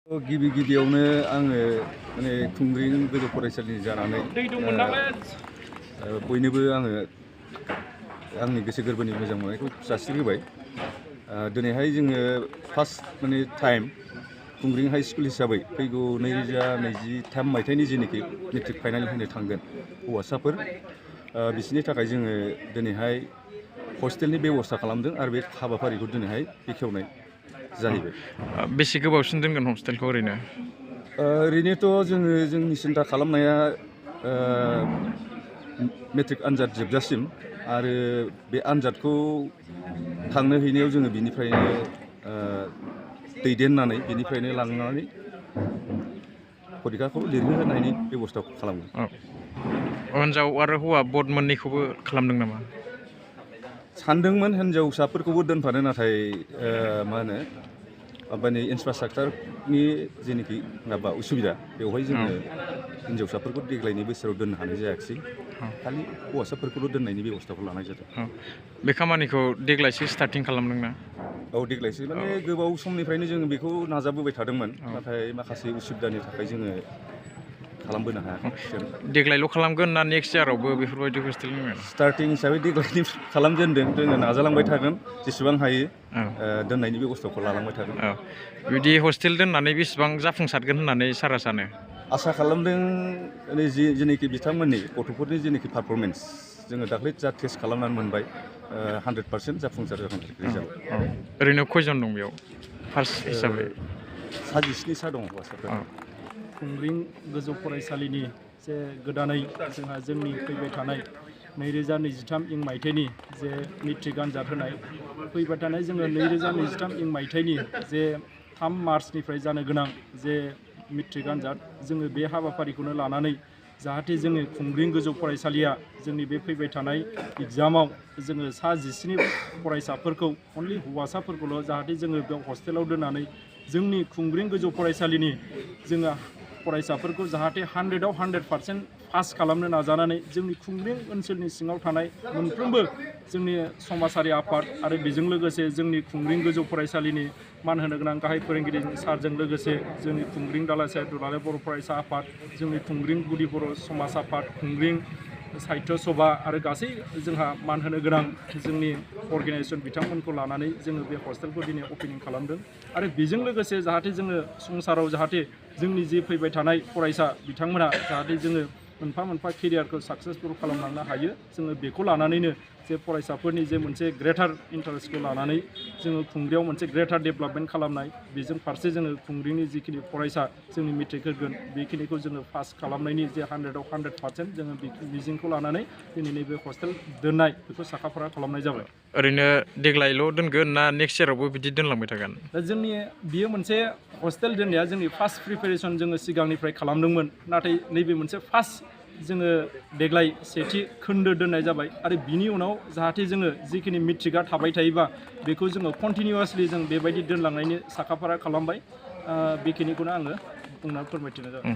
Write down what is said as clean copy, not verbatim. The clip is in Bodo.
गिबियावनो आङो माने खुंग्रिं गोजौ फरायसालिनि जानानै बयनोबो आङो आंनि गोसो गोरबोनि मोजां मोननायखौ जासिग्रोबाय। दिनैहाय जोङो फार्स्ट माने टाइम खुंग्रिं हाई स्कुल हिसाबै फैगौ 2023 मायथाइनि जेनोखि मेट्रिक फाइनाल होनो थांगोन हौवासाफोर बिसोरनि थाखाय जोङो दिनैहाय हस्टेलनि बेबस्था खालामदों आरो बे हाबाफारिखौ दिनैहाय बेखेवनाय जाहैबाय। बेसे गोबावसिन दोनगोन हस्टेलखौ ओरैनो? ओरैनोथ' जोङो जोंनि सिन्था खालामनाया मेट्रिक आनजाद जोबजासिम आरो बे आनजादखौ थांनो हैनायाव जोङो बिनिफ्रायनो दैदेननानै बिनिफ्रायनो लांनानै फरिखाखौ लिरहोनायनि बेबस्थाखौ खालामो। हिनजाव आरो हौवा बड मोननैखौबो खालामदों नामा? सानदोंमोन हिनजावसाफोरखौबो दोनफानो, नाथाय मा होनो माबानि इनफ्रास्ट्राक्चारनि जेनोखि माबा उसुबिदा बेवहाय जोङो हिनजावसाफोरखौ देग्लायनि बोसोराव दोननो हानाय जायाखिसै। खालि हौवासाफोरखौल' दोननायनि बेबस्थाखौ लानाय जादों। बे खामानिखौ देग्लायसो स्टार्टिं खालामदोंना? औ, देग्लायसो माने गोबाव समनिफ्रायनो जोङो बेखौ नाजाबोबाय थादोंमोन, नाथाय माखासे उसुबिदानि थाखाय जोङो खालामबोनो हायाखै। देग्लायल' खालामगोन ना नेक्स्ट इयारावबो बेफोरबायदि हस्टेल होगोन? स्टार्टिं हिसाबै देग्लायनि खालामजेनदों, जोङो नाजालांबाय थागोन जेसेबां हायो दोननायनि बेबस्थाखौ लालांबाय थागोन। बिदि हस्टेल दोननानै बेसेबां जाफुंसारगोन होननानै सारा सानो? आसा खालामदों जेनोखि बिथांमोननि गथ'फोरनि जेनोखि पारफरमेन्स जोङो दाख्लै जा टेस्ट खालामनानै मोनबाय 100% जाफुंसार जागोन रिजाल्ट। ओरैनो खयजन दं बेयाव फार्स्ट हिसाबै? 17 दं हौवासाफोरा। खुंग्रिं गोजौ फरायसालिनि जे गोदानै जोंहा जोंनि फैबाय थानाय 2023 मायथाइनि जे मेट्रिक आनजाद होनाय फैबाय थानाय जोङो 2023 मायथाइनि जे 3 मार्चनिफ्राय जानो गोनां जे मेट्रिक आनजाद, जोङो बे हाबाफारिखौनो लानानै जाहाथे जोङो खुंग्रिं गोजौ फरायसालिया जोंनि बे फैबाय थानाय एग्जामाव जोङो 17 फरायसाफोरखौ अनलि हौवासाफोरखौल' जाहाथे जोङो बेयाव हस्टेलाव दोननानै जोंनि खुंग्रिं गोजौ फरायसालिनि जोङो फरायसाफोरखौ जाहाथे 100आव 100% पास खालामनो नाजानानै जोंनि खुंग्रिं ओनसोलनि सिङाव थानाय मोनफ्रोमबो जोंनि समाजारि आफाद आरो बेजों लोगोसे जोंनि खुंग्रिं गोजौ फरायसालिनि मान होनो गोनां गाहाय फोरोंगिरि सारजों लोगोसे जोंनि खुंग्रिं दालाइसा दुलाराय बर' फरायसा आफाद, जोंनि खुंग्रिं गुदि बर' समाज आफाद, खुंग्रिं साहित्य सभा आरो गासै जोंहा मान होनो गोनां जोंनि अर्गेनाइजेसन बिथांमोनखौ लानानै जोङो बे हस्टेलखौ दिनै अपेनिं खालामदों। आरो बेजों लोगोसे जाहाथे जोङो संसाराव जाहाथे जोंनि जे फैबाय थानाय फरायसा बिथांमोना जाहाथे जोङो मोनफा मोनफा केरियारखौ साक्सेसफुल खालामलांनो हायो, जोङो बेखौ लानानैनो जे फरायसाफोरनि जे मोनसे ग्रेटार इन्टारेस्टखौ लानानै जोङो खुंग्रियाव मोनसे ग्रेटार डेभेलपमेन्ट खालामनाय, बेजों फारसे जोङो खुंग्रिनि जिखिनि फरायसा जोंनि मेट्रिक होगोन बेखिनिखौ जोङो पास खालामनायनि जे 100आव 100% जोङो मिजिंखौ लानानै दिनै नैबे हस्टेल दोननाय बेखौ साखाफारा खालामनाय जाबाय। ओरैनो देग्लायल' दोनगोन ना नेक्स्ट इयारावबो बिदि दोनलांबाय थागोन? दा जोंनि बियो मोनसे हस्टेल दोननाया जोंनि फार्स्ट प्रिपेरेसन जोङो सिगांनिफ्राय खालामदोंमोन, नाथाय नैबे मोनसे फार्स्ट जोङो देग्लाय सेथि खोन्दो दोननाय जाबाय। आरो बिनि उनाव जाहाथे जोङो जिखिनि मेट्रिकआ थाबाय थायोबा बेखौ जोङो कन्टिनिउवासलि जों बेबायदि दोनलांनायनि साखाफारा खालामबाय। बेखिनिखौनो आङो बुंना फोरमायथिनाय जाबाय।